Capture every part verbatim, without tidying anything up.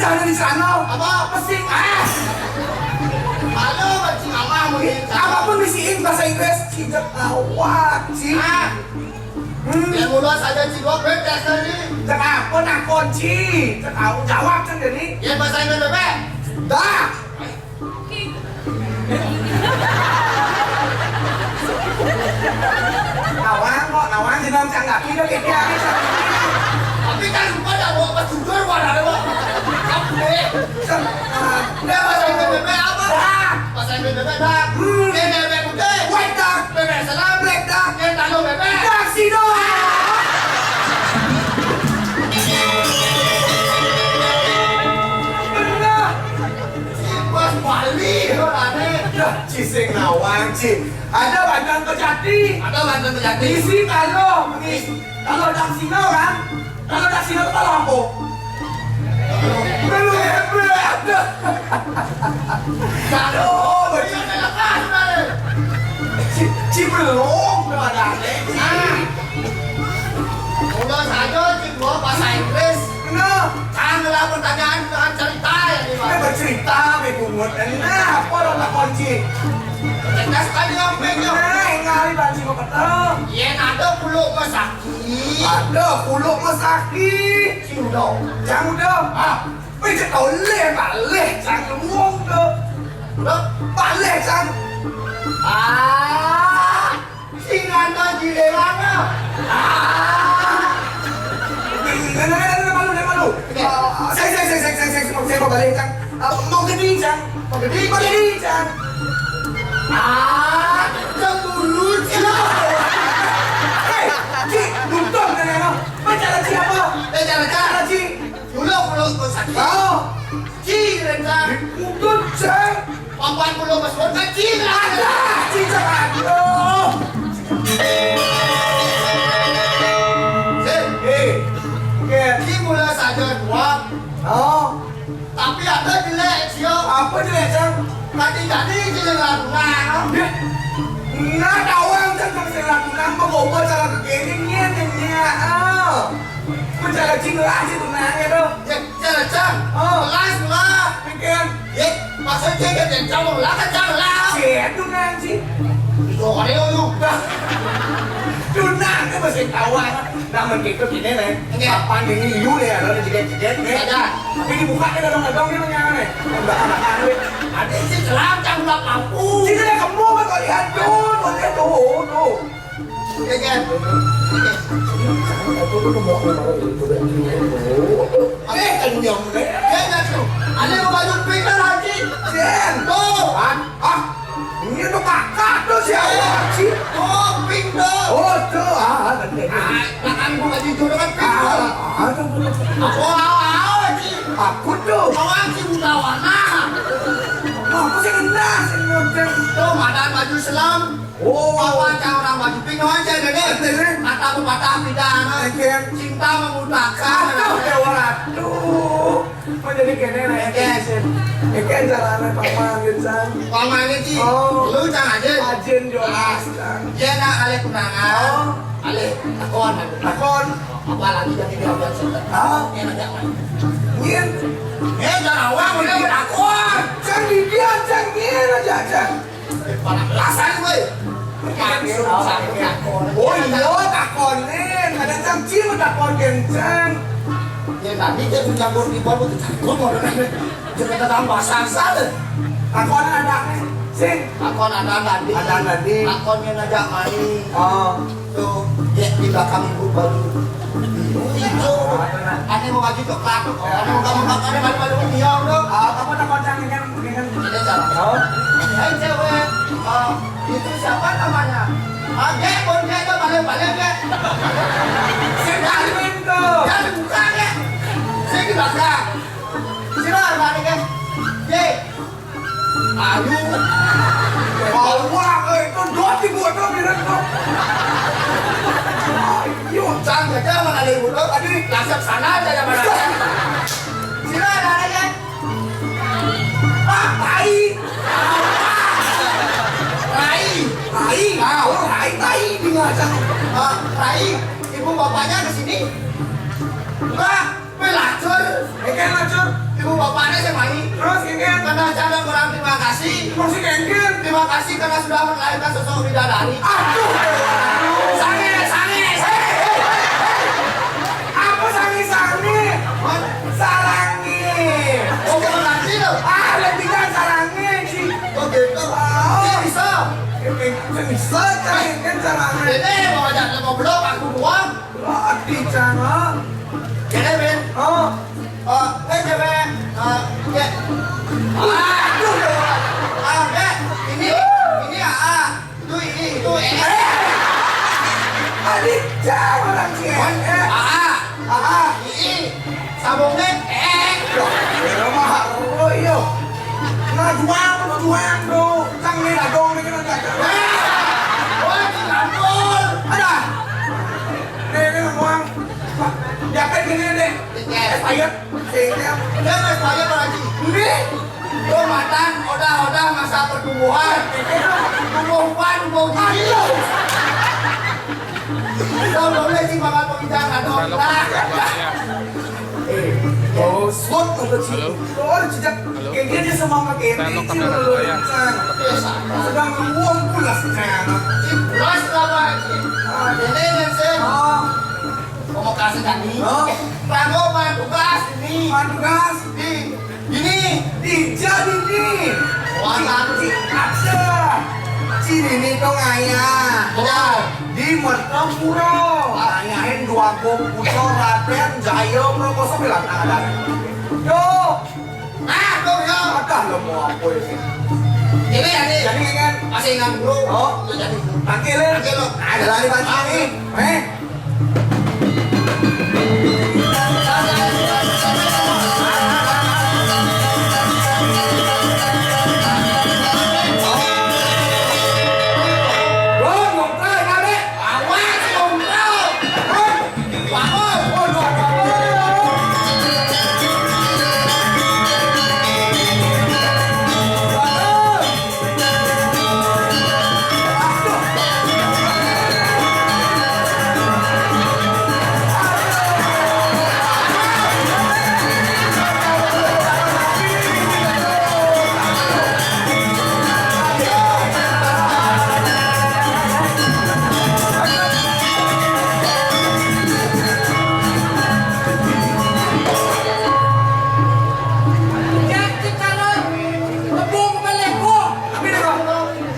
Ada di sana. Apa? Pesing. Ah. Halo, Cing, apa mau ini? Apapun bisiin bahasa Inggris, Ci, cék awak, Ci. Ah. Hmm. Ya, mulai saja, Ci, dua belas tadi. Cék apa takon, Ci? Cék awak, jawab, Cék, jadi. Ya, bahasa Inggris, Bébék. Dah. Nawang kok, nawang jeneng cang kaki udah gede aja. Tapi kan lupa dah bawa pas jujur, wadah, wadah. Apa? Udah, bahasa Inggris bébék apa? Dah. Bahasa Inggris bébék dah. Hmm. Bébék putih. White dah. Bébék selam. Black dah. Yang tahu bébék. Dah, sino. Bener. Mas Bali, lo aneh. Dah, Ci sing nawang, Ci. Ada bantuan kejati. Ada bantuan kejati. Isi kalau, isi. Kalau dak sino kan? Kalau dak sino itu kalau apa? Belum, belum. Aduh, Ci, Ci belum, belum ada aneh, Ci. Ah. Udah saja, Ci, gua bahasa Inggris. Bener. Kan lah pertanyaan dengan cerita ya, Ci, Pak. Ini bercerita, Ci, bungut. Nah, apa lo tak kunci? Cerdas kali, Om, Beng, ya. Nah, yang kali, Bang, Ci, mau ketemu. Iya, ada puluh mas sakit. Ada puluh mas sakit. Ci, udah. Cang udah. Ah. Wih, cek kau leh, baleh, Cang, ngomong tuh. Udah, baleh, Cang. Ah. Sing ana jilelana. Ah. Jangan, jangan, jangan, malu, jangan malu. Oke. Ah, saya, saya, saya, saya, saya, saya, saya mau balik, Cang. Ah, mau gede, Cang. Mau gede, mau gede, Cang. Ah, cemburu, Cang. Hei, Ci, nonton, kan, ya, no? Baca lagi apa? Baca lagi. Baca lagi. Dulu, dulu, kau sakit. Oh. Ci, Renca. Udut, Cang. Papan puluh mas pun kecil. Ada, Ci, Cang. Aduh. Sip. Eh. Oke. Ci mula saja dua. Oh. Tapi ada jelek, Cio. Apa jelek, Cang? Tadi-tadi jelek lagu nang. Ya. Nah, tawang, Cang, sama jelek lagu nang, apa cara kekini, nyen, nyen, ah. Mencara cing lah, Ci, tunangnya tuh. Ya, jelek, Cang. Oh. Kelas lah. Pikiran. Ya, maksudnya kan yang cang lah, kan cang lah. Cek, tunang, Ci. Itu ada yang udah. Tunang, itu masih tawang. Nah, men gitu gini, nih. Oke. Papan ini liu, nih, ada jeget-jeget, nih. Ada. Tapi dibuka, nih, kadang-kadang, nih, menyala, nih. Ada sih, selang, cang, udah mampu. Kita udah kemu, kau lihat, tuh, tuh, tuh, tuh. Iya, Jen. Iya, Jen. Aku tuh mau kemarin itu udah. Aneh, kan, Jen. Iya, Jen, tuh. Aneh mau baju pink kan, Haji? Jen. Tuh. Ah, ah. Ini tuh kakak tuh siapa, Haji? Tuh, pink tuh. Oh, tuh. Ah, ada, ada. Ah, belakang gua baju hijau kan pink tuh. Ah, ada, ada. Aku awal-awal, Haji. Aku tuh. Awal, Haji, buta warna. Aku sih kena, sih, model. Tuh, madan baju selam. Oh. Apa cang orang baju pink, no, aja deh, deh. Ada, deh. Kata pepatah bidan, no. Oke. Cinta membutakan. Aduh, Dewa Ratu. Kok jadi kene, nih, oke. Oke, caranya paman, gitu, Cang. Paman ini, Ci. Oh. Lu, Cang, aja. Ajin, Jo. Ah. Cang. Dia nak alih tunangan. Oh. Alih, takon. Takon. Apa lagi jadi dia biar center? Ah. Ini aja, Cang. Iya. Eh, jangan awang, udah takon. Cang, di dia, Cang, iya aja, Cang. Panas belasan, woi. Oh iya, takonin. Ada cang cil takonin, cang. Ya, tadi dia mencampur di bawah, takut mau dengar. Jangan tambah sasar. Takonin ada, sing. Takon ada tadi. Ada tadi. Takonnya ngajak main. Oh. Tuh, ya, di belakang ibu baru. Itu. Ada mau baju coklat tuh. Ada mau kamu makan, ada malu-malu dia, bro. Ah, kamu takon cang ini kan, ini kan. Ini cara. Oh. Hai, cewek. Ah, itu siapa namanya? Ah, Gek, pun Gek, tuh, balik-balik, Gek. Saya balik, tuh. Jangan dibuka, Gek. Saya di belakang. Sila, balik, Gek. Gek. Aduh. Bawa ke itu dot dibuat dot di situ. Ayo, cang aja mana ada ibu dot tadi, lasep sana aja yang mana. Sila ada aja. Ah, tai. Tai. Tai. Ah, oh, tai, tai di mana? Ah, tai. Ibu bapaknya ke sini. Pak, pelacur. Oke, lacur. Ibu Bapaknya saya main. Terus ini kan karena cara orang terima kasih. Masih kengkir. Terima kasih karena sudah melahirkan sosok bidadari. Aduh, aduh. Sange, sange. Apa sange-sange? Sarange. Oh, bukan nanti loh. Ah, lebih kan sarange sih. Oh, gitu. Oh. Bisa. Bisa, kan sarange. Ini mau ajak ngobrol, aku doang. Roti, Cang, ah. Kene, Ben. Oh. Oh, eh, coba. Ah, ya. Aduh, ya Allah. Ah, ya. Ini, ini, ah, ah. Itu, ini, itu, eh. Eh. Adik, Cang, orang sih, eh. Ah, ah. Ah, ah. Ini. Sabongnya, eh. Loh, ya, mah, oh, iya. Nah, juang, juang, tuh. Cang, ini ladong, ini kena cang. Eh. Oh, ini ladong. Ada. Nih, ini, juang. Wah, ya, kayak gini, deh. Iya. Es payet. Sehingga dia es payet, Pak Haji. Ini. Tuh, matang, odah-odah masa pertumbuhan. Tumbuh kuat, tumbuh gigi. Aduh. Tahu dong, sih, bakal pekerjaan, ada orang. Halo. Eh, oh, slot, kata Ci. Halo. Oh, jejak. Halo. Kayak dia, dia sama pakai ini, Ci, kamera dulu, ya. Sedang nguang pulas, Ci. Pulas lah, Pak Haji. Ah. Ini, ini, sih. Oh. Pamekasé jani. Hah? Rangga main tugas ini. Main tugas? Di, ini. Di, jadi ini. Wah, di, ada. Ci ini dong ayah. Oh. Di Mertapura. Ah. Ngayahin dua gong putra Raden Jaya Prakoso, bilang ada. Yo. Ah, kok ya? Ada lo mau apa ini? Ini ya, nih. Jadi kan masih ingat dulu. Oh. Itu jadi. Tangkil, ya? Tangkil, lo. Ada lari balik ini. Eh. Bro, ngomong, Bro. Awas, ngomong, Bro. Bro.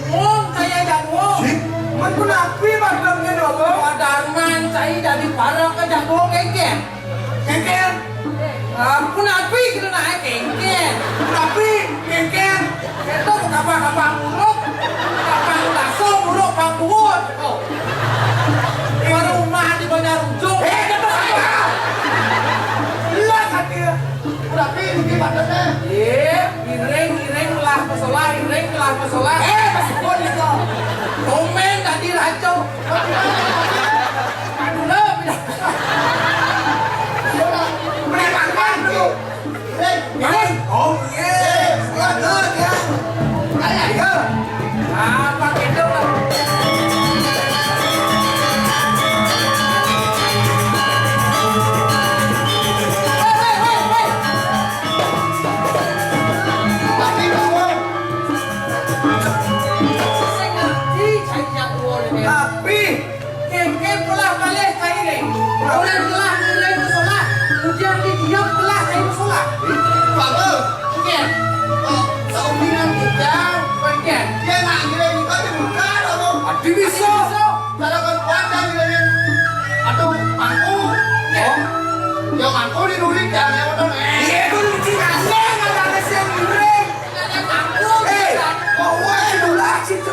Wong kaya jadwal. Sih, men ku napi badannya dulu? Padarman cai jadi para ke jadwal kengken. Kengken. Ampun, napi kita nak kengken. Napi kengken. Itu kapang-kapang uruk, kapang daso uruk pang buut. Oh. Baru rumah di Banjar Ujung. Eh, kita apa? Jelas hati. Tapi ini gimana, Teh? Iya, iring, iring, melah, pesolah, iring, melah, pesolah. Eh, masih pun itu. Komen tadi raco. Aduh, lah, pindah. Udah, beri makan dulu. Eh, bangun. Oh, iya. Iya, iya. Ayo, ayo. Apa gitu, Bang? Tapi, kengken pelah palih cai ring. Orang telah mulai bersolah, ujian di diam telah cai bersolah. Bagus. Kengken. Oh, saudingan kita. Kengken. Dia nak ngiring kita di muka, loh. Adi bisa. Kalau kan kuat, dia ngiringin. Aduh, mangku. Kengken. Oh. Ya, mangku di duit, jangan lewat, dong. Eh. Iya, itu lucu kan? Nggak ada yang ngiring. Eh, mau gue dulu lah, situ.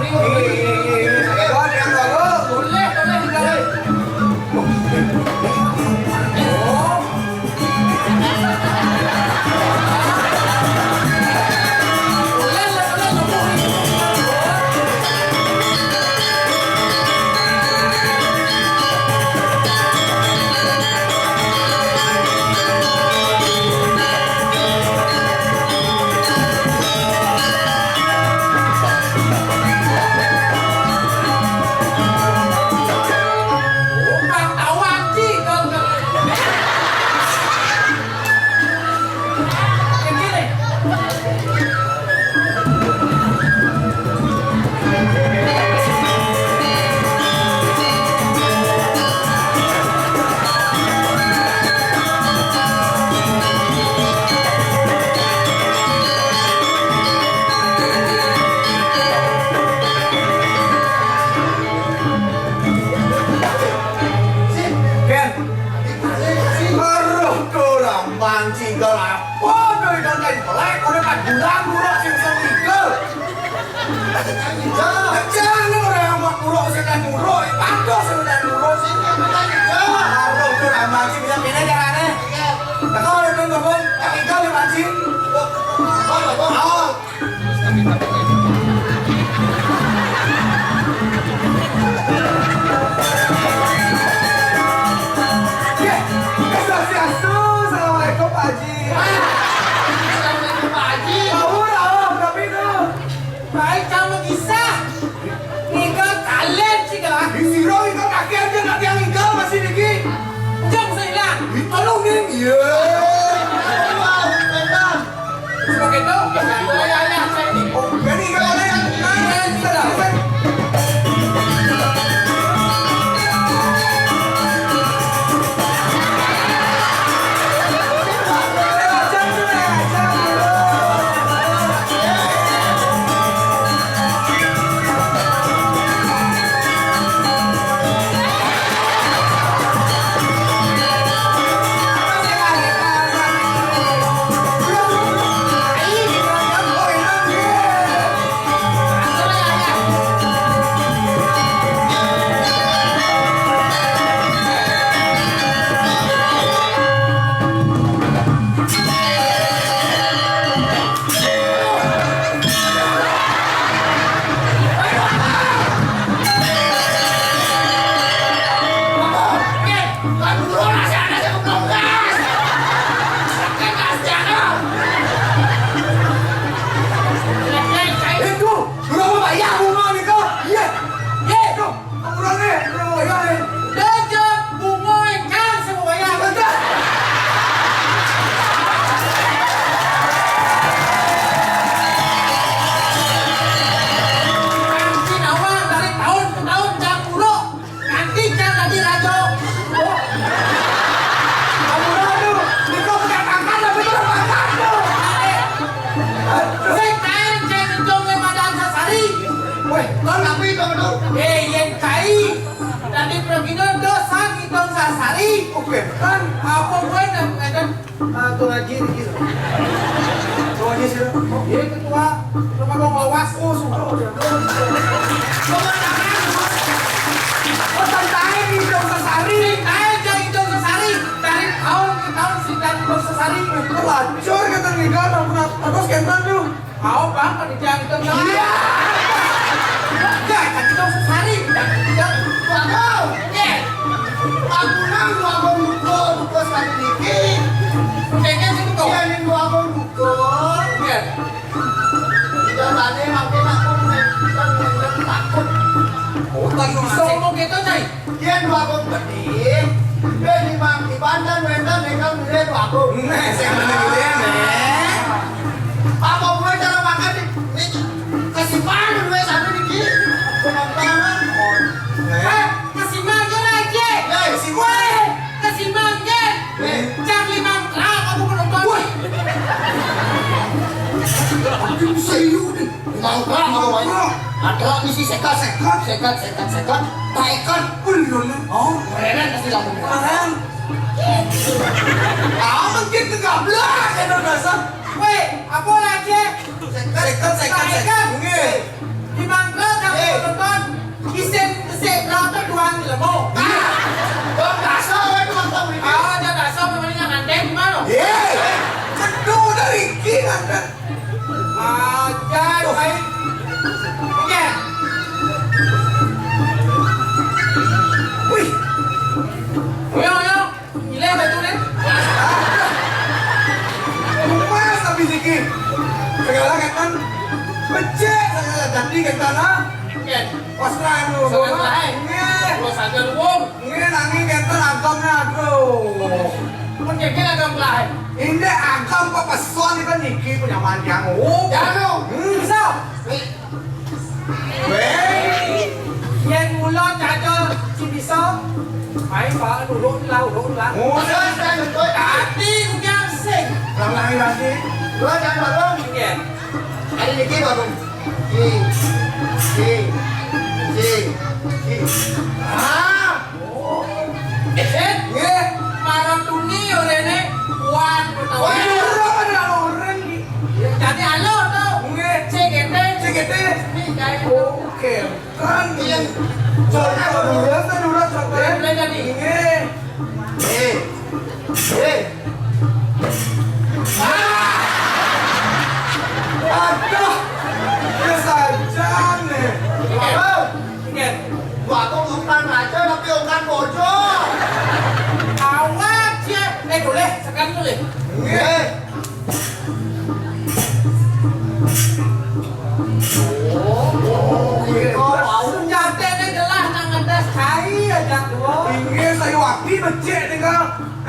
Boleh, boleh, boleh. Yé, Swastiastu, assalamualaikum, Pak Haji. Assalamualaikum, Pak Haji. Sahur, sahur, tapi tu. Baik kamu kisah. Ninggal kalian sih, kan? Di siro itu kaki aja, kaki yang ninggal masih dikit. Jam saya hilang. Ih, tolong, Ning. Iya. Sebagai tahu, ya, saya ini. Oh, jadi kalau yang, nah, sudah. Itu, berapa bayar bunga ni kau? Iya. Iya, tu. Ampun ni, berapa bayar ni? Dejot bunga ikan semua bayar. Betul. Nanti awak dari tahun ke tahun jam buruk. Nanti kan tadi rajo. Oh. Ampun tu. Ni kau punya tangan, tapi tu tangan tu. Saya kain, saya hitung lima dan sasari. Weh, kau tapi tu tu. Eh, yang kai. Tadi pergi dosa hitung sasari. Oke, kan? Apa gue nak kata? Ah, Tuan Haji ni gitu. Tuan Haji sih. Dia ketua, lepas kau ngawas, oh, suka. Oh, santai ni, hitung sasari. Santai je hitung sasari. Dari tahun ke tahun, sih, dari hitung sasari. Pelacur kata ni, kan? Aku nak, aku skentan tu. Kau bang, kerja itu kan? Iya. Enggak, kan itu sehari, kan itu. Waduh. Iya. Aku nang dua bom buku, buku sekali dikit. Kayaknya sih tuh. Iya, ini dua bom buku. Iya. Kita tadi makin aku main, kita main takut. Oh, tak bisa ngomong gitu, Cai. Yén dua kung gedé, wis limang di Banten wénten ingkang nilai dua kung. Nah, sing meneh nilai, Nek. Apa bué cara makan di, di, kesimpan duwe satu niki? Penonton. Eh, kesimpan yo lagi. Eh, kesimpan. Wéh, kesimpan, Jen. Eh. Cak limang truk aku penonton. Wah. Aku serius nih. Mangga, mangga. Ada misi sekat, sekat, sekat, sekat, sekat, paekat, ulun. Oh, keren pasti lagu. Keren. Ah, mungkin kegablak, ya, dasar. Weh, apa lagi? Sekat, sekat, sekat, sekat. Nggih. Di mangga, kamu nonton. Isin, isin, berapa tuan lemo? Ah, bang, dasar, weh, nonton ini. Ah, ada dasar, namanya nganten, gimana? Iya. Cedu dari iki, nganten. Ajan, baik. Oke. Wih. Ayo, ayo. Gile baju nih. Mas habis iki. Segala kan becek, segala jadi kan tanah. Oke. Pas anu. Segala lain. Nggih. Terus aja lu, Wong. Nggih, nanging ngenten agamnya, aduh. Mun nggih agam lain. Ini agam pepeson itu niki punya manjang. Oh, ya, no. Hmm. Bisa. Weh. Yen mula caca si bisa. Ayo, Pak, duduk lah, duduk lah. Oh, saya, saya betul. Tadi punya sing. Ulang lagi, lagi. Dua dan balong. Iya. Ada niki, balong. Sing. Sing. Sing. Sing. Ah. Eh, nggih. Marang tuni yo rene. Kuat, betul. Wah, ora, ora, ora, nggih. Jadi halo to. Nggih. C G T. C G T. Ini kayak oke. Kan iya. Coba dulu, dulu, coba. Boleh, boleh jadi. Nggih. Eh. Eh. Ah! Aduh. Wis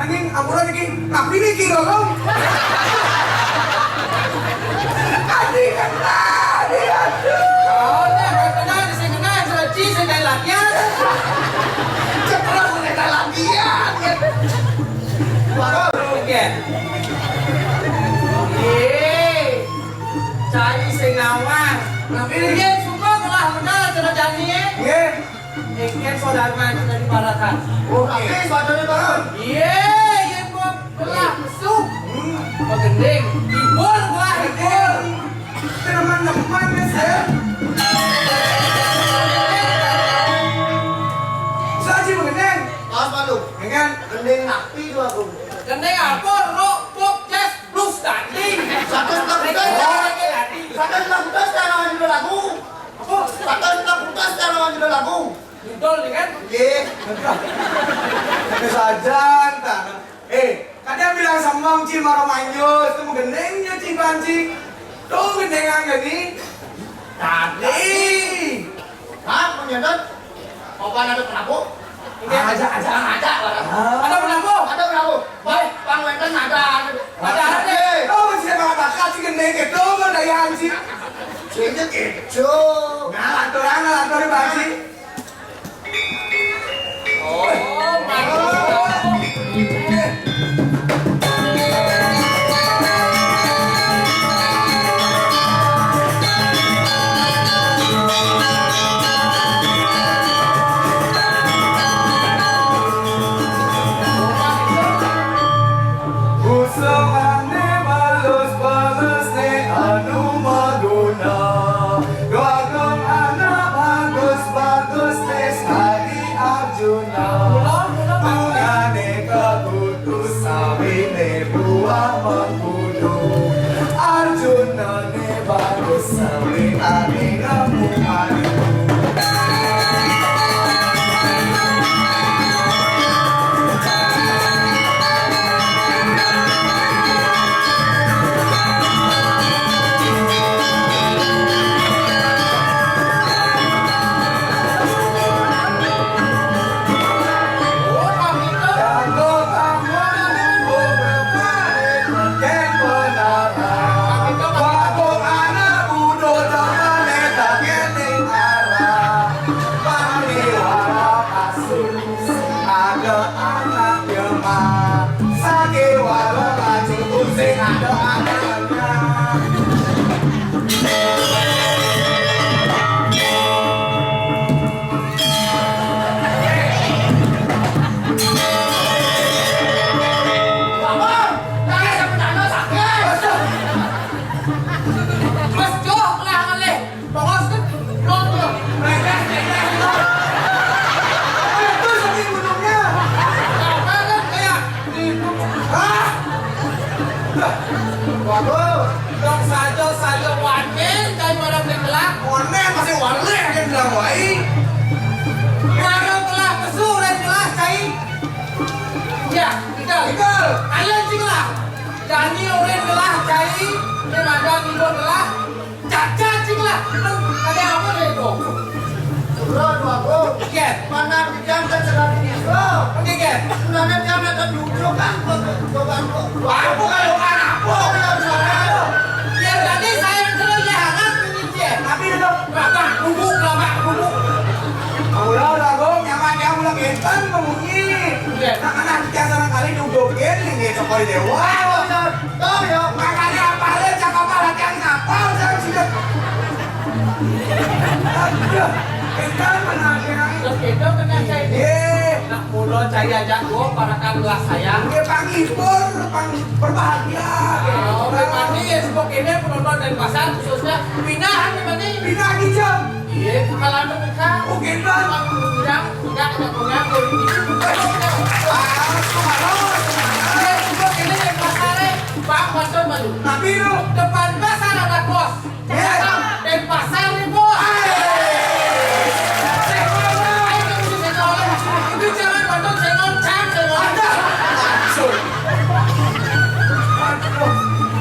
Ning, ampura niki, tapi niki lolong. Adi kena, adi aduh. Oh, nek kena, sing kena, sing latihan. Cepat, sing latihan. Baru, oke. Oke. Cari sing ngawang. Tapi niki sumpah kalah modal, cenah jani, eh. Nggih. Engken saudara itu dari Parakan. Oh, tapi sepatunya bangun. Iya, iya, Bang. Belah mesuk. Hmm. Begending. Hibur, belah hibur. Teman-teman, Mas, ya. Saji begending. Awas, Pak, lu. Ya kan? Gending napi itu aku? Gending apa? Rok, pop, jazz, blues, dangding. Satu setengah juta. Lagi, lagi, lagi. Satu setengah juta sekarang judul lagu. Apa? Satu setengah juta sekarang judul lagu. Betul, ya kan? Nggih. Itu saja, entah. Eh, kadang bilang sembang, Ci, marah manjus, itu menggendengnya, Ci, Panci. Tuh, gendengan gini. Tadi. Hah, menyedot? Papan ada penabuh? Iya. Aja, aja, aja, barang. Ah. Ada penabuh? Ada penabuh. Baik, pang wenten ada. Ada, ada. Iya. Oh, siapa kata kasih gendeng itu, mau daya hansip. Sehingga gitu. Nah, aturan, aturan, Pak Haji. Oh, bagus. Busengane balus-balusne anu maguna. Doagung anak bagus-bagusne sari Arjuna. Bungane kakutu sawine buah mengkudu. Arjunane bagus sawitane nemu madu. Ada anak Jema, sakiwala laju sing ada anaknya. Mas, joh, lah, ngalih. Bongos kan? Blok, blok. Meregas, meregas, blok. Itu saking gunungnya. Apa kan kayak di, hah? Waduh. Blok saja, saja wanen, cai pada beli gelap. Wanen masih wanen, ada bilang wae. Warung telah pesu, dan telah cai. Ya, betul. Betul. Kalian sih lah. Jani orang telah cai, dia magang ibu telah. Caca, cing lah. Ada apa nih, Bro? Bro, dua, Bro. Iya. Mana di jam terserah ini, Bro? Oke, Ken. Sebenarnya dia ada duduk, kan? Coba, Bro. Aku kalau kan apa? Iya, benar. Ya, jadi saya terus ya, hangat ini, Ken. Tapi dulu, babak bubuk, babak bubuk. Udah, udah, Bro. Nyaman, dia udah genten, membunyi. Iya. Nah, anak kita sama kali duduk, Ken, ini, Cokori Dewa. Ayo, benar. Makanya apa le cakap latihan ngapal saya sudah. Aduh, entar menang. Terus itu kena saya. Iya. Nak mulo cari aja gua parakan belas sayang. Dia panghibur, pang berbahagia. Oh, berarti ya sebuah ini penonton Denpasar khususnya pindahan di mana? Pindah kijang. Iya, kalau anu buka. Oh, gitu. Kalau punya, punya, punya, punya. Ah, sumaros. Iya, juga ini yang pasar, eh. Pak, pasar baru. Tapi lu depan pasar ada kos. Iya. Denpasar nih, Bos. Hai. Saya mau, saya mau, saya mau. Itu jangan bantu, saya mau, cang, saya mau. Ada. Langsung. Aduh.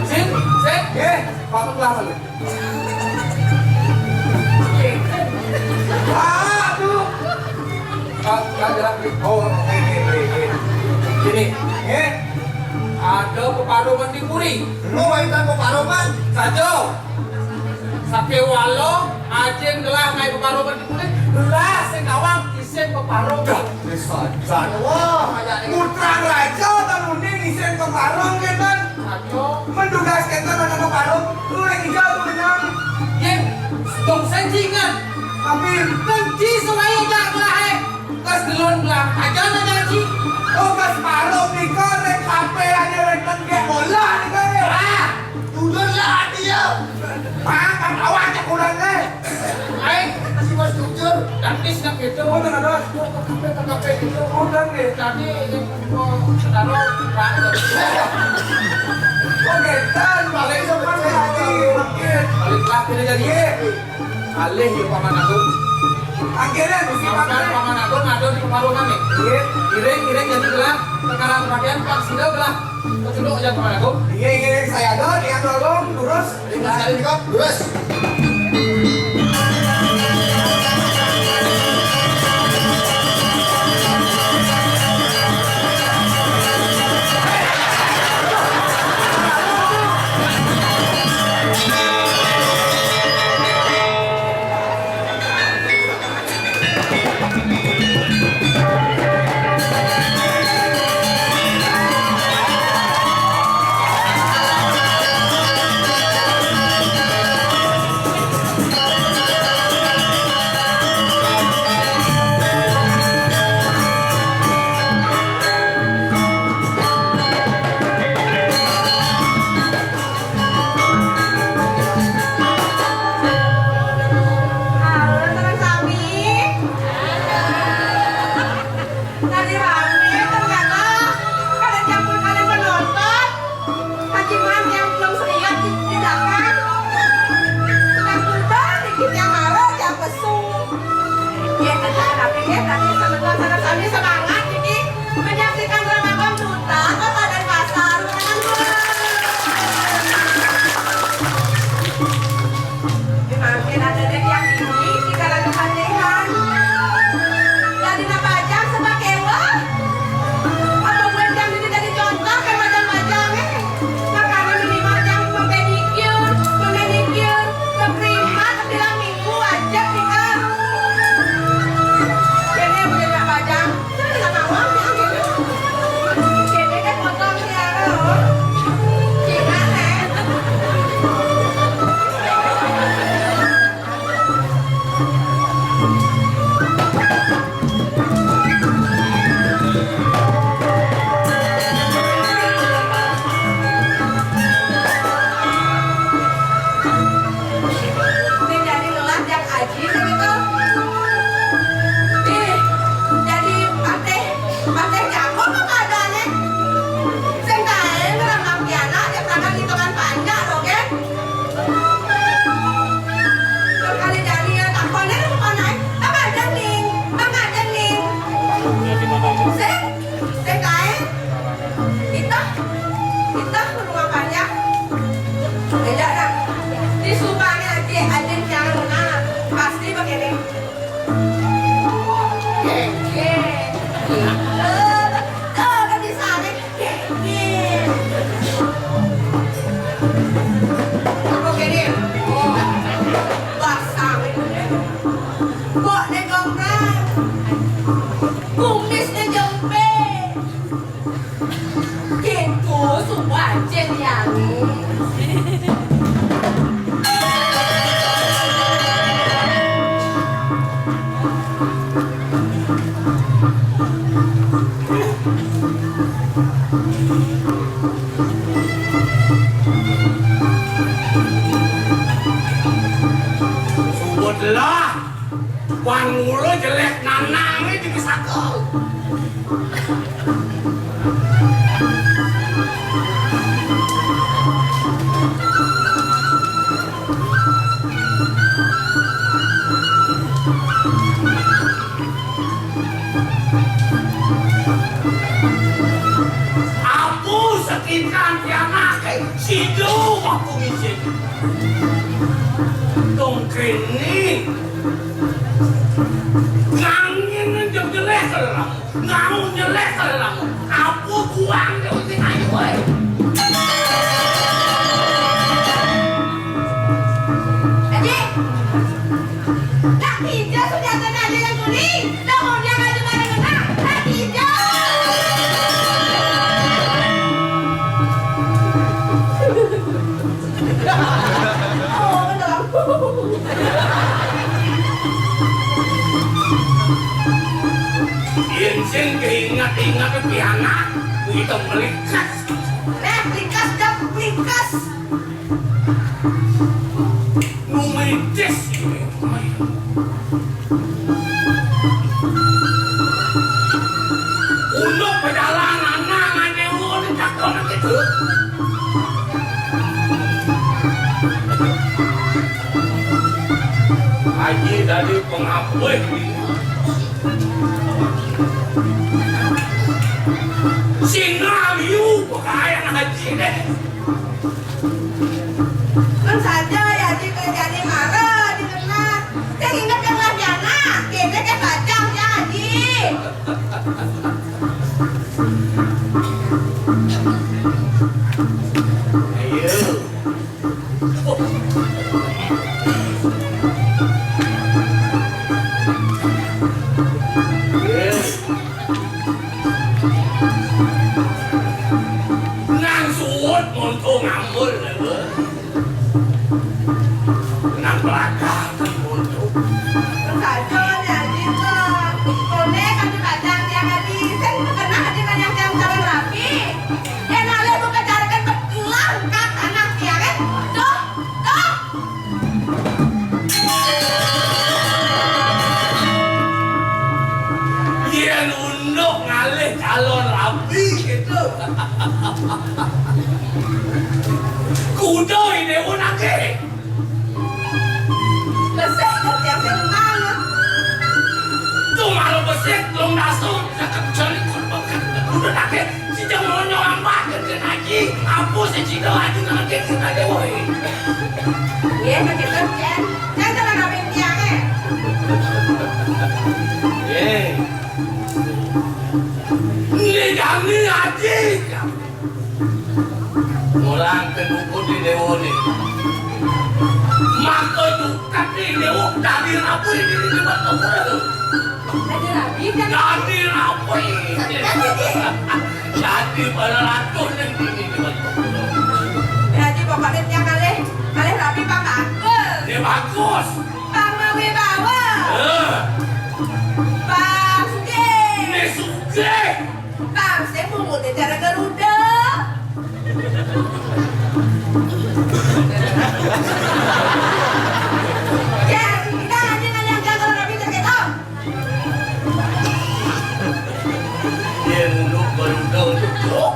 Sip, sip. Eh, Pak, pelan. Aduh. Pak, nggak gerak, nih. Oh, oke, oke. Mandi puri. Lu waitan peparongan. Sajo. Sakéwala, ajin gelah ngaé peparongan di puri. Gelah sing nawang isin peparong. Dah, wis sajan. Wah, putra raja tanuné isin peparong kénten. Sajo. Mendugas kénten ana peparong. Lu yang hijau tuh menang. Yén, dong sing inget. Tapi benci supaya jak gelah, eh. Kas delon belah aja na janji. Oh, kas paruh nika nek kape aja wonten gek bola nika ya. Ah, jujur lah ati ya. Ah, kan awak cek kurang eh. Aing masih mas jujur. Dan bis nak gitu. Oh, benar, benar. Kape kape gitu. Oh, dan ya. Tadi yang mau taruh. Oh, getan, balik seperti lagi. Balik lah, tidak jadi. Alih ya Paman Agung. Akhirnya Gusti Paman. Paman Agung ada di keparuhan nih. Iya. Iring-iring jadi gelah perkara perhatian Pak Sida gelah. Kecunduk aja Paman Agung. Iya, iya, saya ada di Agung, lurus. Lima kali juga, lurus. Halo, teman sami. Tadi rame ternyata. Kada campur kalian penonton. Haji Man yang belum seriat di, di belakang. Tukang kurban dikit yang marah, yang pesung. Ya, tapi ya, tapi sebentar sana sami semangat, ini menyaksikan Ramadan Duta, Kota Denpasar. Tangan dulu. Mangkin ada deh yang ini, tiga ratus hatihan. Jadi napa jam sebab kewa? Apa buat jam ini jadi contoh ke macam-macam eh? Makanya minimal jam memedikur, memedikur, ke primat, bilang minggu aja tinggal. Jadi boleh napa jam? Ini jadi lelah jak aji segitu. Ih, jadi patih, patih jago apa keadaannya? Sing kain orang Bang Piana, dia pernah hitungan panjang, oke? Sekali jadi ya, tak konek, tak konek. Apa ada nih? Apa ada nih? Sing, sing kain. Kita, kita rumah panjang. Beda dah. Di sumpahnya aja, ada yang jangan, nah, pasti begini. Kumisnya jempé. Gitu, sumpah aja nih, Ani. Subut lah. Wan mula jelek nanangé di pusaka. Apu sekikan pianaké, sidu aku ngisi. Tong kéné. Ngangin jeng jelek lah. Ngau nyelek lah. Apu buang jeng sing ayu waé. Ingat pianak, itu melikas. Éh, melikas, dah, melikas. Numitis. Untuk perjalanan nang ada ulun takon gitu. Haji tadi pengabih. Sinaliu pakaian haji deh. Kan saja ya, Ji, kerjanya marah di tengah. Saya ingat yang lah jana, kene ke bajang ya, Ji. Ayo. Nang suud muntung ambul, nang belakang muntung. Saja, Ji, kok. Kone kami bajang tiang tadi. Saya kenal di mana yang calon rapi. Éh, nalih buka jarakan betulan kat anak tiang, éh. Tuh, tuh. Yén unduk ngalih calon rabi gitu. Kuda ini unake. Besik kerja sing mana? Tuh malu besik, belum dasu, cakep jali kurban. Kuda nake. Sida mau nyambat ke Haji, apa sih sida Haji nak ke kita deh, woi. Iya, begitu, Jen. Jangan salah ngambil tiang, eh. Eh. Ini kami Haji. Orang kedukun di Dewa ni. Maka juga di Dewa dari apa ini di tempat orang. Dadi rabi kan? Dadi rabi. Dadi para ratu ning dini. Dadi pokoknya tiap kali, kali rabi pang bagus. Ya bagus. Pang mawibawa. Eh. Pang sugih. Ini sugih. Pang sing mungute cara Garuda. Ya, kita aja ngaliang jago rabi terketok. Dia duduk baru tahu duduk.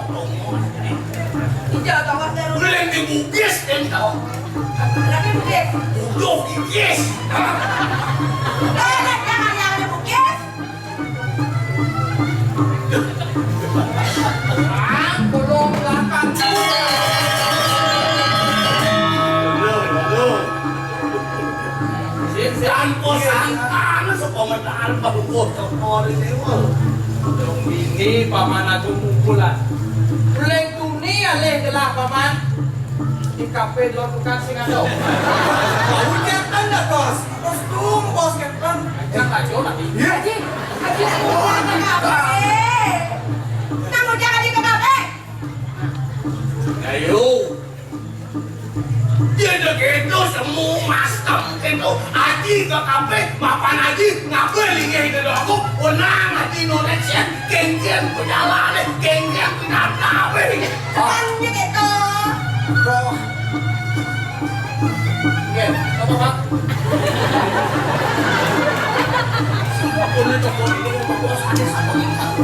Iya, tongos terus. Udah yang dibugis, yang tahu. Tapi bugis. Udah bugis. Eh, jangan yang ada bugis. Belum belakang. Tanpa sangkaan, sekomentar, padukuh, tekor ini, wah. Dong ini, Paman Agung kumpulan. Leng tuni alih gelah, Paman. Di kafe dua tukang sing ada. Bau nyetan dah, Bos. Kostum, Bos, nyetan. Jangan aja lagi. Iya. Haji, Haji, Haji, kenapa? Nang udah Haji ke kafe? Ayo. Dia dah gitu, semu mastem gitu. Haji ke kafe, mapan Haji, ngapa linggih ke aku? Unang Haji noreksian, genggen pejalan, genggen pejalan, apa ini? Kan dia gitu. Roh. Oke, apa, Pak? Boleh coba dulu, Pak Bos, ada satu lagi.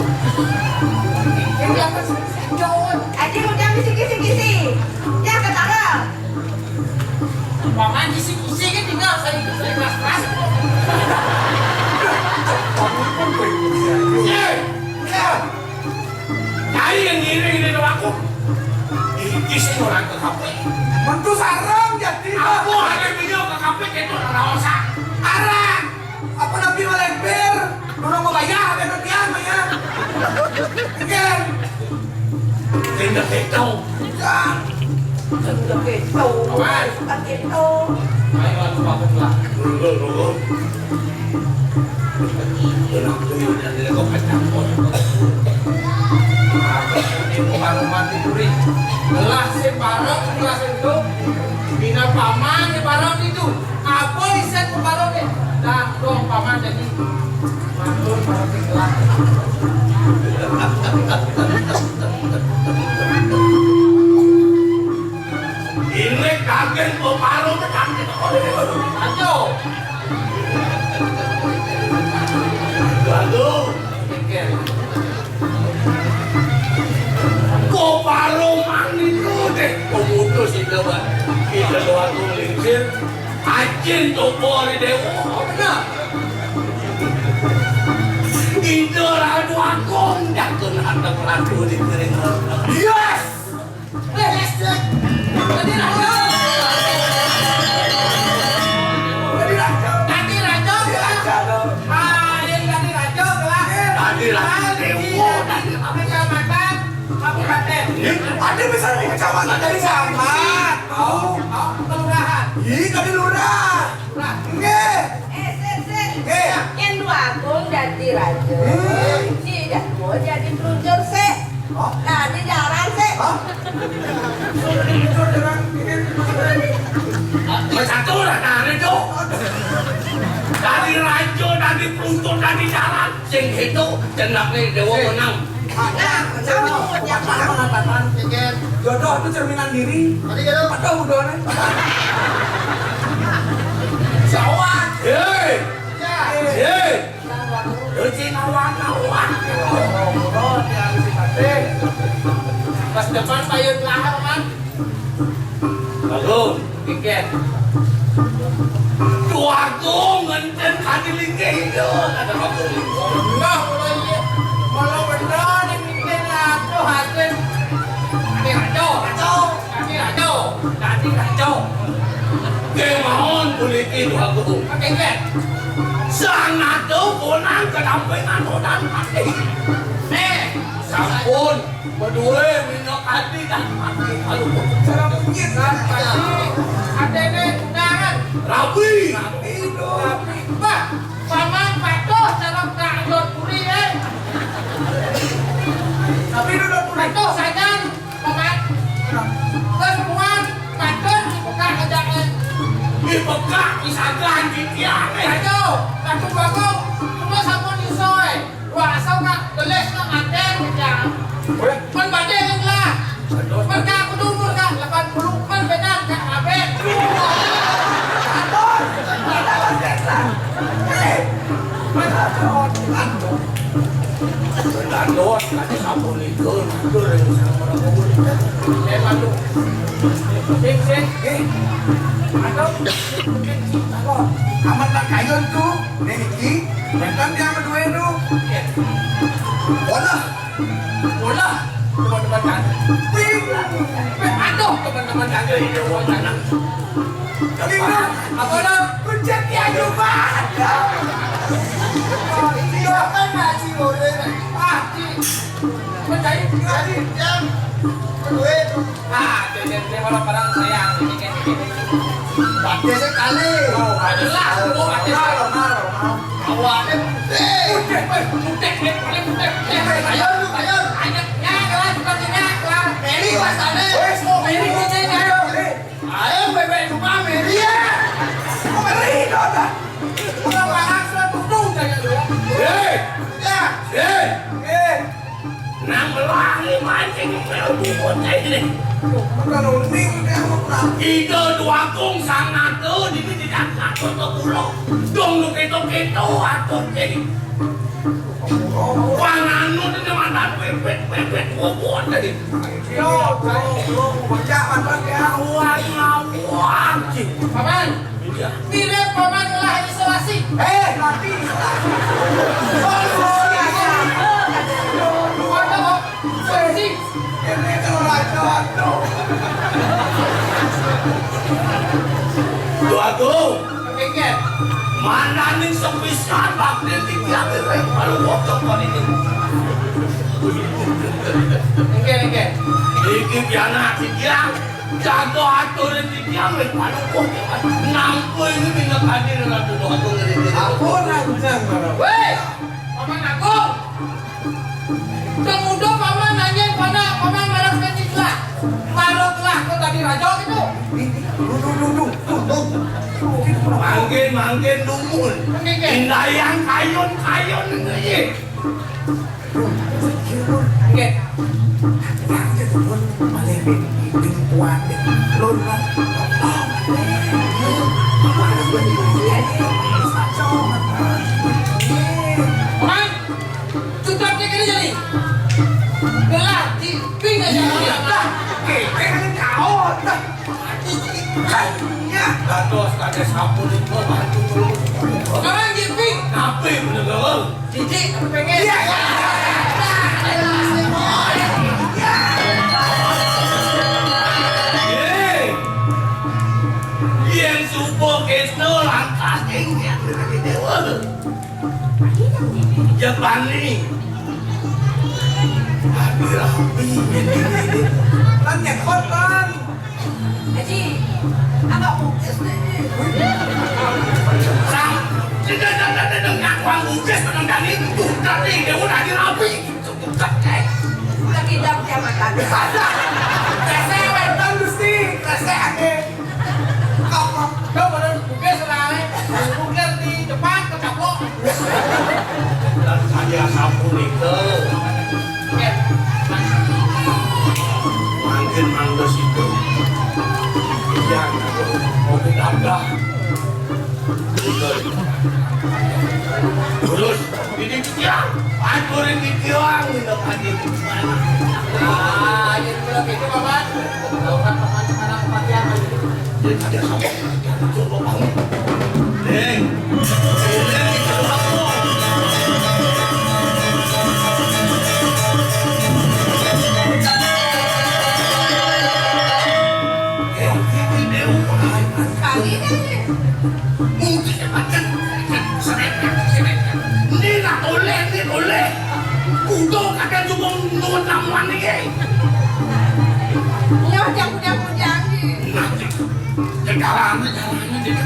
Ini apa sih? Jauh. Aji udah kisi-kisi-kisi. Ya, ketara. Paman kisi-kisi kan tinggal saya, saya keras-keras. Ye, udah. Cai yang ngiring di aku. Iki sing orang ke kafe. Mentu sarang jadi. Aku ada video ke kafe itu orang Raosa. Arang. Apa nabi malempir? Nurung mau bayar, ada kerjaan, bayar. Kan? Tindak itu. Ya. Tindak itu. Awas. Bukan itu. Ayo, aku bangun lah. Dulu, dulu. Enak tuh, yuk, dan dia kok kacang, kok. Ini mau baru mati duri. Gelas sing bareng, gelas itu. Bina paman di bareng itu. Apa isen pembalone? Dah, dong, paman jadi matur para tenggelam. Cinta Pori Dewa, bener. Ida Ratu Agung, jangan ada pelatu di kering. Yes! Yes, yes. Tadi raja. Tadi raja. Tadi raja. Tadi raja, tuh. Ah, yang tadi raja, tuh. Tadi raja. Tadi Dewa, tadi kecamatan, kabupaten. Ih, ada misalnya kecamatan dari sama. Tahu? Tahu, kelurahan. Ih, tadi lurah. Lah, nggih. Eh, sik, sik. Nggih. Yén Dwagung dadi raja, hmm, si Datu dadi pelunjur sik. Hah? Dadi jaran sik. Hah? Suruh pelunjur jaran, ini. Bersatu lah, nah, itu. Dari raja, dari pelunjur, dari jaran. Sing itu jenenge Dewa Menang. Nah, kamu yang paham mengatakan jodoh itu cerminan diri. Tadi jodoh. Aduh, udah nih. Jawab. Hei. Ya. Hei. Cuci nawan-nawan. Oh, dia harus dipakai. Pas depan payun lahar, man. Lalu, pikir. Duagung ngenten kadi linggih itu, kata Rabu. Enggak, kalau iya, kalau benar ini mungkin aku hasil. Kami raja, raja, kami raja, kami raja. Kemauan kuliti Duagung. Pikir. Sang ado konang kedampingan rodan mati. Eh, sampun. Beduwe minyak ati dan mati. Aduh, cara mungkin kan? Adene tunangan. Rabi. Rabi. Wah, paman patuh cara tak dot puri, eh. Tapi dot puri. Patuh sajan, paman. Terus puan, patuh dibuka aja, eh. Dibuka, disagan, titian, eh. Ayo, patuh bagus. Cuma sampun iso, eh. Wah, asal nak gelis nak maten, Jang. Weh. Men badhe ngelah. Aduh. Men ka kudu umur ka lapan puluh, men benar ka abet. Aduh. Aduh. Aduh. Aduh, nanti sampun itu, aduh, yang sama orang umur. Eh, aduh. Sing, sing. Eh. Aduh. Amat nak kayun tu, niki. Bukan dia berdua tu. Bola. Bola. Teman-teman kan. Aduh, teman-teman kan. Tapi apa lo? Pencet dia juga. Iya kan ngaji boleh. Ah, di. Mencari ngaji. Yang. Duit. Ah, dia, dia, dia orang-orang sayang. Ini, ini, ini. Pakai sekali. Oh, jelas, oh, pakai sekali. Awalnya putih. Putih, putih, putih, paling putih. Ayo, lu, ayo. Ayo, ya, kelas, kelas, ya, kelas. Meli pas sana. Wes, mau Meli, kita, ayo. Ayo, bebek cuma Meli. Iya. Meli, kau tak. Orang larang sudah tutup, saya dulu. Hei. Ya. Hei. Hei. Nang melahi mancing mel bubut ini. Bukan uning, dia mau pulang. Ida Duagung sang nata dini tidak ngatur ke pulau. Dong lu keto-keto atur jadi. Wah, nganu tu dia mantan pepet, pepet, bobot tadi. Yo, yo, yo, bocah mantan dia. Ngawang, ngawang, cik. Paman. Iya. Mirip paman ngelah isolasi. Eh, tapi isolasi. Oh, isolasi. Waduh, isolasi. Ini kalau raja, aduh. Tuh, aku. Oke, oke. Mana nih sepisan bakti tiga, kalau bocor kau ini. Oke, oke. Iki pianak tiga. Jago atur iki kiam wis panukuh. Nampu iki minyak hadir lan doa ngene. Ampun, Raja. Weh, Paman Agung. Pemuda Paman nanyain pada Paman marah ke Cislah. Marah telah ke tadi raja gitu. Duduk, duduk, duduk. Mangkin, mangkin, dumun. Oke, oke. Indayang kayun, kayun, ini. Nggih. Man, cucapnya kene jadi. Gelah di pinggir jalan. Lah, kene kaon. Hanya. Bos, ada sapu di bawah. Sekarang Jeping. Apa yang bener gaul? Didik, aku pengen. Iya, iya, iya. Yang supo kesto langkah tinggi. Jepang ni. Rapi-rapi. Kan ngepot, Bang. Haji, agak bungkus ni. Sang, tidak, tidak, tidak, tidak, ngakuan bungkus, menang dari itu. Tapi dia pun haji rapi. Udah bidang kecamatan. Rasa, Bang Gusti. Rasa, Ade. Kau, kau, kau baru bungkus, Bang. Bungkus di depan, ke kapok. Dan saya sapu itu. Mungkin mangga situ. Iya, mau tidak dah. Terus, ini dia. Hancurin di tiang, ini tadi. Ah, ini kalau gitu, Bapak. Kalau kan teman-teman yang mati, apa ini? Dia tidak sampai. Deng. Ini nak oleh, ini oleh. Kudo kadang cuma nurut namuan ini. Iya, jangan, jangan, jangan. Nah, Jalan, jalan, jalan.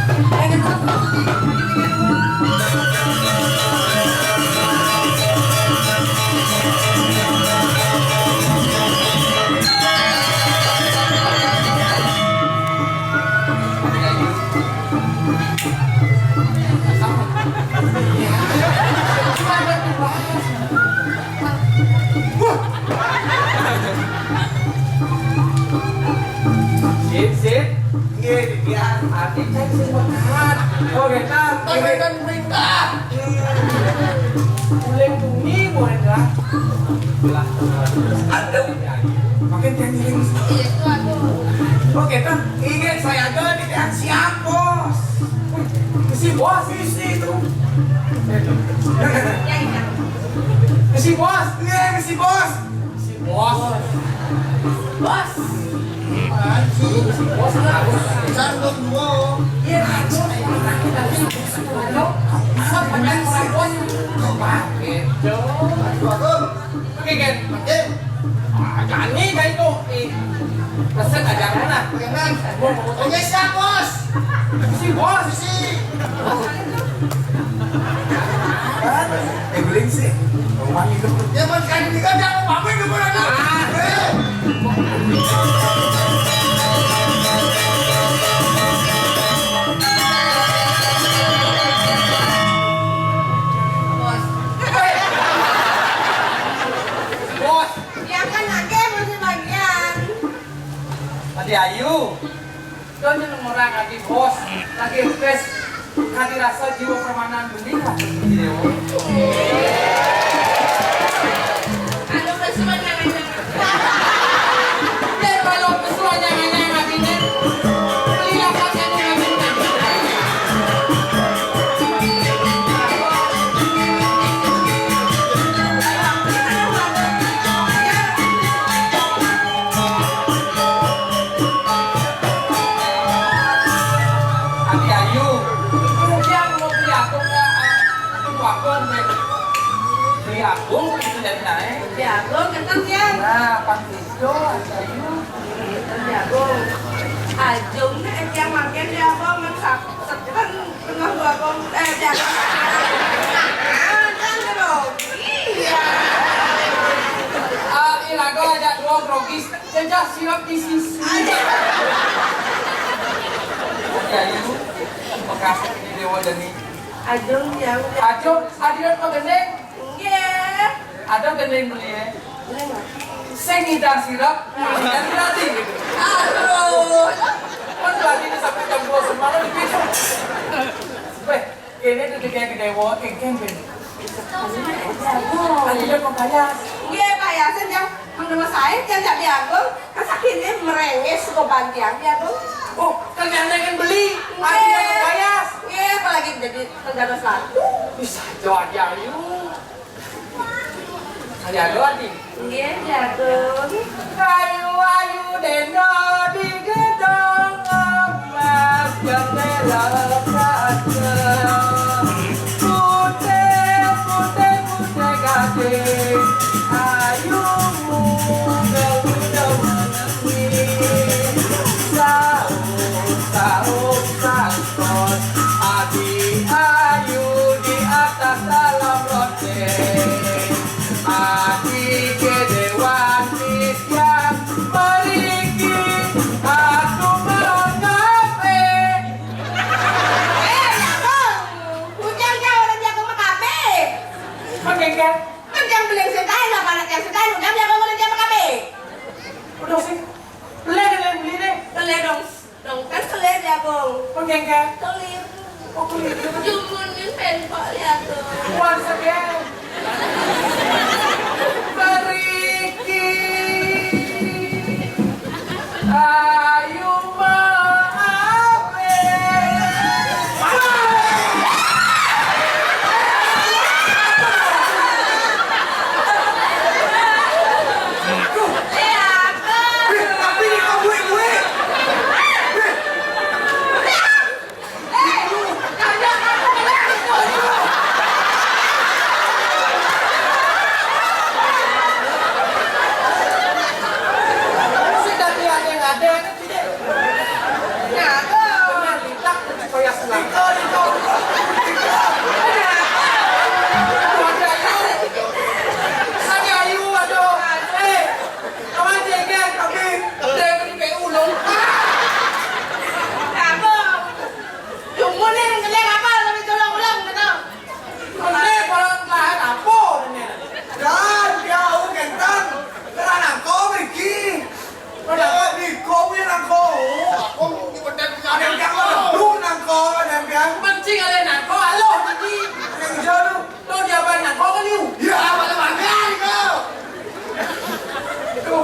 Sip, sip. Nggih, Dian. Ati cek sing megat. Oh, nggih, Kang. Nggih. Kan perintah. Uling bumi, boleh, Kang? Aduh. Makin dia ngiring. Iya, itu aku. Oke, Kang. Ingat saya aja di Kang siap, Bos. Wih, misi Bos, misi itu. Ya, iya. Misi Bos. Iya, misi Bos. Si bos. Bos. Si bos harus. Jangan dua. Iya, bos. Ayo. Sok menang si bos. Coba. Gitu. Oke, Ken. Oke. Ah, jani kayak itu. Ih. Peset aja mana? Oke, siap, bos. Si bos. Si. Eh, beling sih. Roman itu. Ya, bos, kan ini kan jangan apa-apa itu, bos. Bos. Bos. Ya kan, lagi masih bagian. Tadi ayu. Donya nang orang ati bos, lagi pes, kadi rasa jiwa permanan beli lah. Anu pesuan nyanganya. Biar walau pesuan nyanganya hatinya, beli lah pakai dengan bintang. Ati ayu. Kemudian mau beli agung ya, ah, itu agung deh. Beli agung itu dari naik. Beli agung, kentang ya. Nah, pas itu, ati ayu. Beli agung. Ajung deh, yang makin dia apa, ngesak, seken, tengah dua agung, eh, dia. Ah, kan grogi. Iya. Ah, ini lagu aja dua grogi. Jajah sirap di sisi. Ya, itu bekas di Dewa Jani. Ajung, ya, udah. Ajung, adiran mah gendeng. Nggih. Ada gendeng beli ya. Sing ngidang sirap, ngidang berarti. Aduh. Kan berarti ini sampai jam dua semalam di pintu. Weh, ini tuh kayak gede wong, kengkeng, Ben. Kan tidak kok payas. Nggih, payasan ya. Menurut saya, yang jadi agung, kan sakitnya merengis, kok bantian ya, Agung. Oh, kan Jangan beli, aku nggak bayar. Iya, apalagi jadi tentara Selatan. Bisa aja, Ayu. Ayo, ayo, Adi. Nggih, Jagung. Ayu-ayu deno di gedong emas, jendela kaca. Putih, putih, putih gading. Ayumu galuda menangi. Saut, saut, saut. Adi ayu di atas dalam loteng. Adi kedewan titiang meriki aku mengkape. Eh, Jagung. Ujang jauh orang Jagung mengkape. Oke, kan? Kan yang beli setain, apa anak yang setain? Ujang Jagung orang Jagung mengkape. Udah sih. Beli deh, beli deh. Beli dong. Dong, kan kelir, Jagung. Pengkengke. Kelir. Oh, kelir. Jumunin pempek, Jagung. Once again. Beriki. Ayu maape. Aduh. Eh, apa? Eh, tapi ini kok gue, gue? Eh. Sudah tiada yang ada. Nah, tuh. Benar, litak, supaya senang. Litak, litak, litak. Aduh, ada ayu. Ada ayu, aduh. Eh, kawan jengkel, tapi dia beri P U dong. Apa? Cuma nih, ngeleng apa? Tapi tolong ulang, gitu. Mene para lahan apa mene? Dan dia au kenten. Kena nangko mriki. Kena niko punya nangko. Aku mau di bedak. Ada yang nangko, ada yang. Kencing ada nangko, aloh iki. Yang hijau tu. Tuh dia apa nangko kan you? Ya, apa tu bangga itu? Tuh,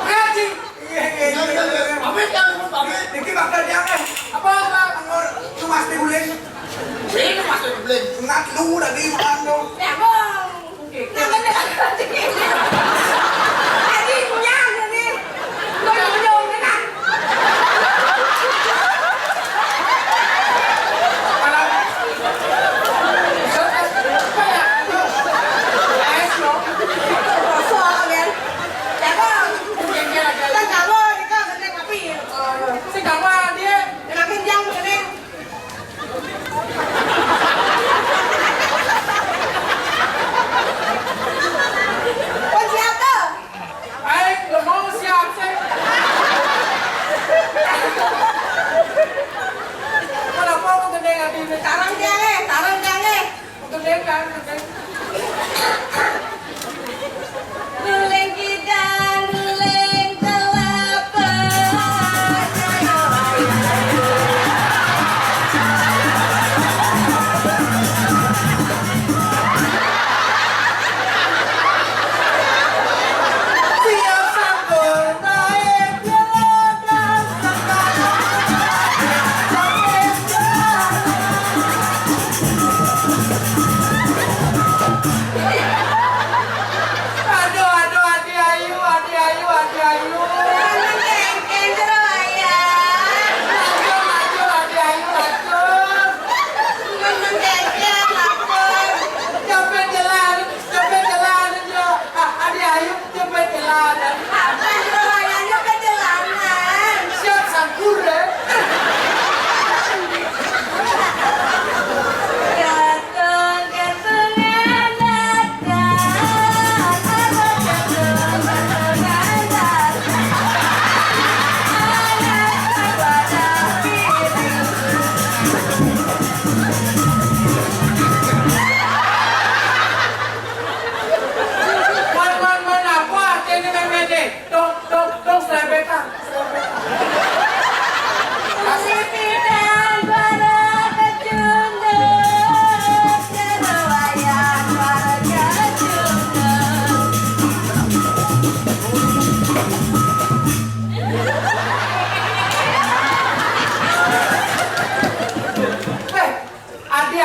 kencing. Iya, iya, iya, iya. Pamit ya, pamit. Niki bakal diangkat. Apa, apa? Anggur, lu mas diguling. Ini mas diguling. Ngat lu tadi makan tuh. Ya, Bang. Ngat lu tadi. Tadi punya tadi. Gua nyunyum, kan? Malam. Apa ya? Es, loh. Kosong, kan? Ya, Bang. Kan kamu, ini kan, kan, tapi, eh, sing gawa dia. Enakin yang ini.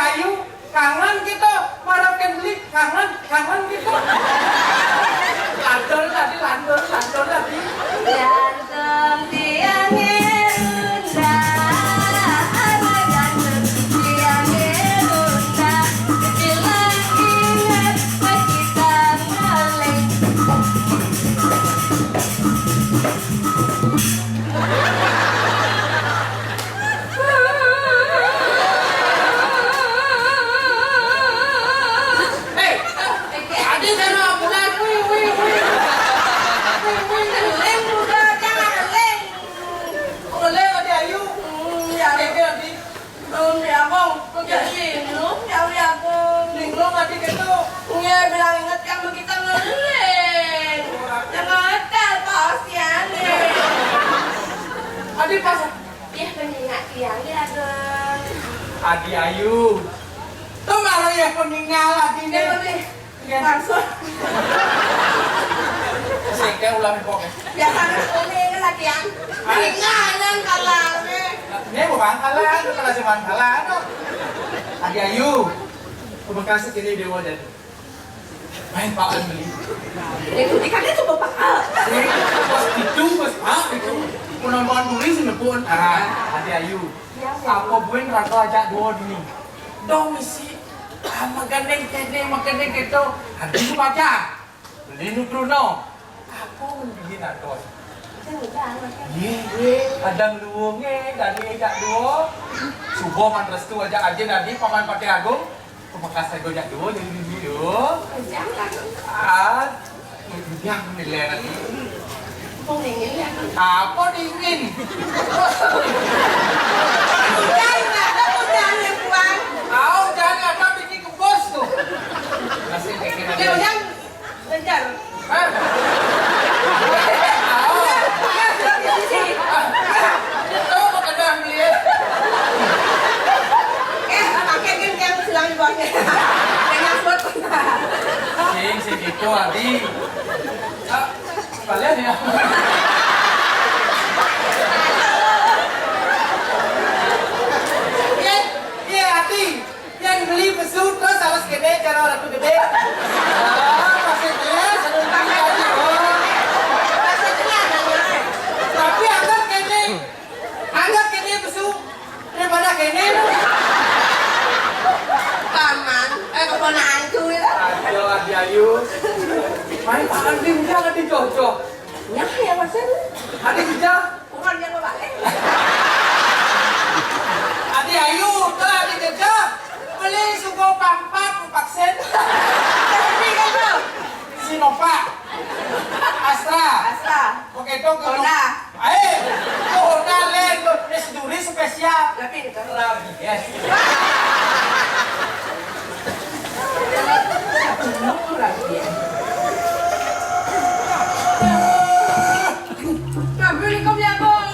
Ayu, kangen kita, marep kén beli, kangen, kangen kita. Landor tadi, landor, landor tadi. Ganteng tiang Runda, ganteng tiang Runda, bilang ingat pas kita ngaleng. Hei, adi sana budak, wih, wih, wih. Wih, wih, wih. Leng, udah, jangan leng. Boleh, adi ayu. Hmm, ya. Oke, adi. Belum ya, Bang. Oke, linglung, ya, ya, Bang. Linglung, adi gitu. Iya, bilang inget kan kita ngeleng. Jangan hotel, Pak Osian, ya. Adi pas Yah, peningak tiang ya, Dong. Adi ayu. Tuh malah ya peninggal adi nih. Iya. Langsung. Sengke ulah mepok ya. Biasanya peninggal latihan. Hah? Peninggal yang kalah nih. Ini bukan kalah, itu kalah cuman kalah, tuh. Adi ayu. Terima kasih, ini dewa dan Main Pak Andri. Itu di kaki coba Pak. Pas itu, pas Pak itu. Penonton duri sih nepun. Ah, adi ayu. Apa buin raka ajak dua dini? Dong isi. Ah, magandeng kene, magandeng keto. Adi itu baca. Beli nu Bruno. Apa mun beli narkos? Iya, ada ngeluwunge dari ajak dua. Subuh man restu ajak aja tadi Paman Patih Agung. Pemekasan gojak dua jadi dulu yo. Ah, yang nilai lagi. Apa dingin? Udah, udah, udah, ya, Tuan. Tahu jangan ada bikin kebos tuh. Masih bikin aja. Udah, udah. Lancar. Hah? Tahu apa kena beli ya? Eh, pakai kan yang silang di bawahnya. Yang nyangkut. Sing, sing gitu, Adi. Ah, kalian ya? Iya, iya, Adi. Yang beli pesu terus harus gede, cara orang tuh gede. Ah, masih jelas, ada yang beli lagi, oh. Tapi anggap gede. Anggap gede pesu daripada gede. Paman, eh, keponakan tuh ya. Ayo, Adi Ayu. Main tangan pinjang, Adi Jojo. Nyah ya, Mas. Adi Jojo. Kurang yang balik. Adi ayu, tuh adi jejak. Beli suku pampat, vaksin. Ini kan tuh. Sinovac. Astra. Astra. Oke, itu Honda. Ayo, itu Honda lain tuh. Ini seduri spesial. Tapi itu. Yes. Tapi ini kok ya, Bang?